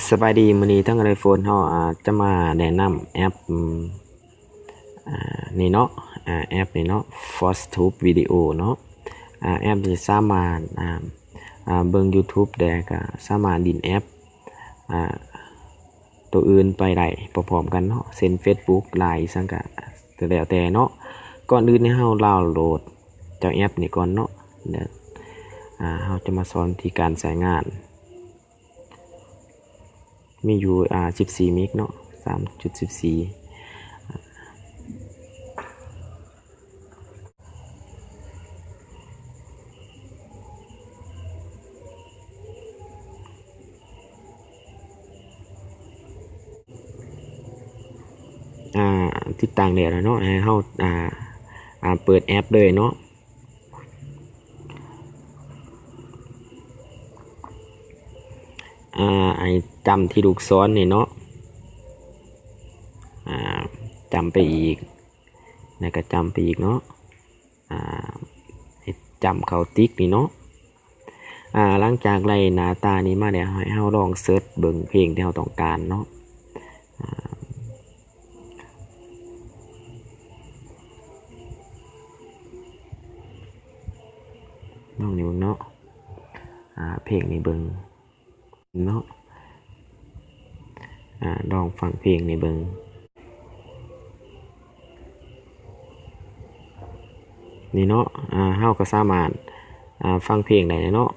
ສະບາຍດີ ມື້ນີ້ທາງໄອໂຟນເຮົາ ອາ ຈະມາແນະນຳແອັບ ອາ ນີ້ເນາະ ອາ ແອັບນີ້ເນາະ Fastube Video ເນາະ ອາ ແອັບທີ່ສາມາດ ອາ ອາ ເບິ່ງ YouTube ແດ່ ກະສາມາດຫຼິ້ນແອັບ ອາ ໂຕອື່ນໄປໄດ້ພ້ອມໆກັນເນາະ ເຊັ່ນ Facebook Line ອີ່ຫຍັງກະແລ້ວແຕ່ເນາະ. ກ່ອນອື່ນໃຫ້ເຮົາດາວໂຫຼດເຈົ້າແອັບນີ້ກ່ອນເນາະ ແລ້ວ ອາ ເຮົາຈະມາສອນວິທີການໃຊ້ງານ. ມີຢູ່ ອາ ສິບສີ່ເມກເນາະ ສາມຈຸດສິບສີ່ ອາ ຕິດຕັ້ງແລ້ວເນາະ ໃຫ້ເຮົາ ອາ ອາ ເປີດແອັບເລີຍເນາະ. ອາ ໃຫ້ຈ້ຳທີ່ລູກສອນນີ້ເນາະ ອາ ຈ້ຳໄປອີກ ແລ້ວກະຈ້ຳໄປອີກເນາະ ອາ ໃຫ້ຈ້ຳເຂົ້າຕິກນີ້ເນາະ. ອາ ຫຼັງຈາກໄດ້ໜ້າຕານີ້ມາແລ້ວ ໃຫ້ເຮົາລອງເສີດເບິ່ງເພງທີ່ເຮົາຕ້ອງການເນາະ ອາ ລອງນີ້ເບິ່ງເນາະ ອາ ເພງນີ້ເບິ່ງເນາະ ອາ ລອງຟັງເພງນີ້ເບິ່ງ ນີ້ເນາະ ອາ ເຮົາກະສາມາດ ອາ ຟັງເພງໄດ້ເນາະ.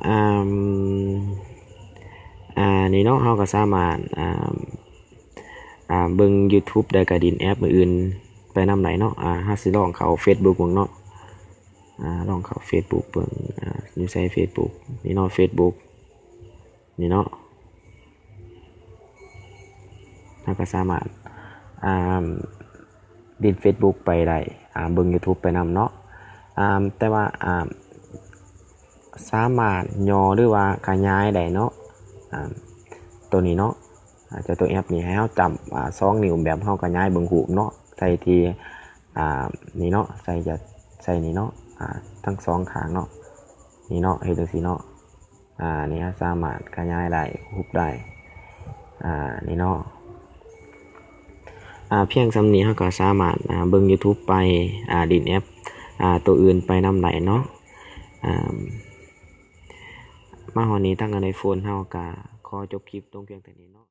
ອາ ອາ ນີ້ເນາະ ເຮົາກະສາມາດ ອາ ອາ ເບິ່ງ YouTube ແລ້ວກະຫຼິ້ນແອັບອື່ນໄປນຳໄດ້ເນາະ. ອາ ເຮົາຊິລອງເຂົ້າ Facebook ເບິ່ງເນາະ ອາ ລອງເຂົ້າ Facebook ເບິ່ງ ອາ ຢູ່ໃສ Facebook ນີ້ເນາະ Facebook ນີ້ເນາະ ເຮົາກະສາມາດ ອາ ຫຼິ້ນ Facebook ໄປໄດ້ ອາ ເບິ່ງ YouTube ໄປນຳເນາະ ອາ ແຕ່ວ່າ ອາ ສາມາດຫຍໍ້ ຫຼືວ່າຂະຫຍາຍໄດ້ເນາະ ອາ ໂຕນີ້ເນາະ ອາ ເຈົ້າໂຕແອັບນີ້ ໃຫ້ເຮົາຈ້ຳ ອາ ສອງນິ້ວ ແບບເຮົາຂະຫຍາຍເບິ່ງຮູບເນາະ ໃສ່ທີ່ ອາ ນີ້ເນາະ ໃສ່ຈະ ໃສ່ນີ້ເນາະ ອາ ທັງສອງຂ້າງເນາະ ນີ້ເນາະ ເຮັດຈັ່ງຊີ້ເນາະ. ອາ ນີ້ເຮົາສາມາດຂະຫຍາຍໄດ້ ຮຸບໄດ້ ອາ ນີ້ເນາະ ອາ ພຽງສ່ຳນີ້ເຮົາກະສາມາດ ອາ ເບິ່ງ YouTube ໄປ ອາ ຫຼິ້ນແອັບ ອາ ໂຕອື່ນໄປນຳໄດ້ເນາະ. ອາ ມາຮອດນີ້ທາງໄອໂຟນເຮົາກະຂໍຈົບຄລິບລົງພຽງເທົ່ານີ້ເນາະ.